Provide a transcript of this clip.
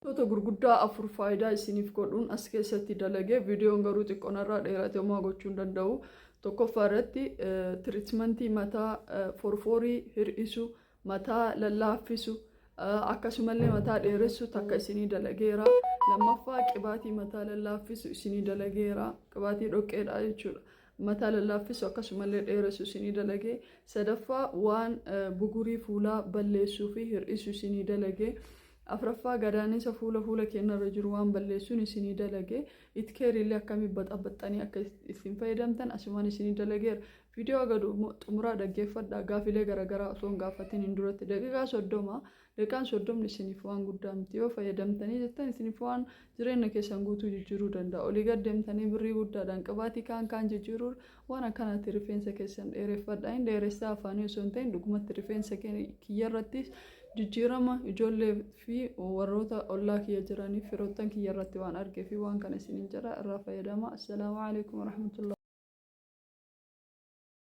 Wantoota gurguddaa afur faayidaa isiniif godhuun as keessatti dalage. Viidiyoon garuu xiqqoo narraa dheerate, homaa gochuu hin danda'u. Tokkoffaa irratti treatmentii mataa forfoorii hir'isu, mataa lallaaffisu, akkasumallee mataa dheeressu takka isinii dalageera. Lammaffaa, qibaatii mataa lallaaffisu isinii dalageera. Qibaatii dhoqqeedha jechuudha. Mataa lallaaffisu akkasumallee dheeressu isinii dalage. Sadaffaa, waan bugurii fuulaa balleessuu fi hir'isu isinii dalage. Afraffaa, gadaanisa fuula keenyarra jiru waan balleessuun isinii dalage. Itkeerillee akkamii baxabaxxanii akka ittiin fayyadamtan asumaan isinii dalageera. Viidiyoo gadu xumuraa dhaggeeffadhaa. Gaafilee garaagaraa osoo hin gaafatin hin duratti daqiiqaa 30, daqiiqaan 30ni isiniif waan guddaa miti. Yoo fayyadamtanii jettan, isiniif waan jireenya keessan guutuu jijjiiruu danda'a. Olii gad deemtanii birrii guddaadhaan qibaatii kaan kaan jijjiiruu, waan akkanaatti rifeensa keessan dheereffadhaa. Hin dheeressaa afaanii osoo hin ta'in, dhugumatti rifeensa kiyyarratti jijjiirama ijoollee fi warroota ollaa kiyya jiraniif firoottan kiyya irratti waan argee fi waan kana isiniin jedha, irraa fayyadama. Assalaamu alaikum warahmatullahi.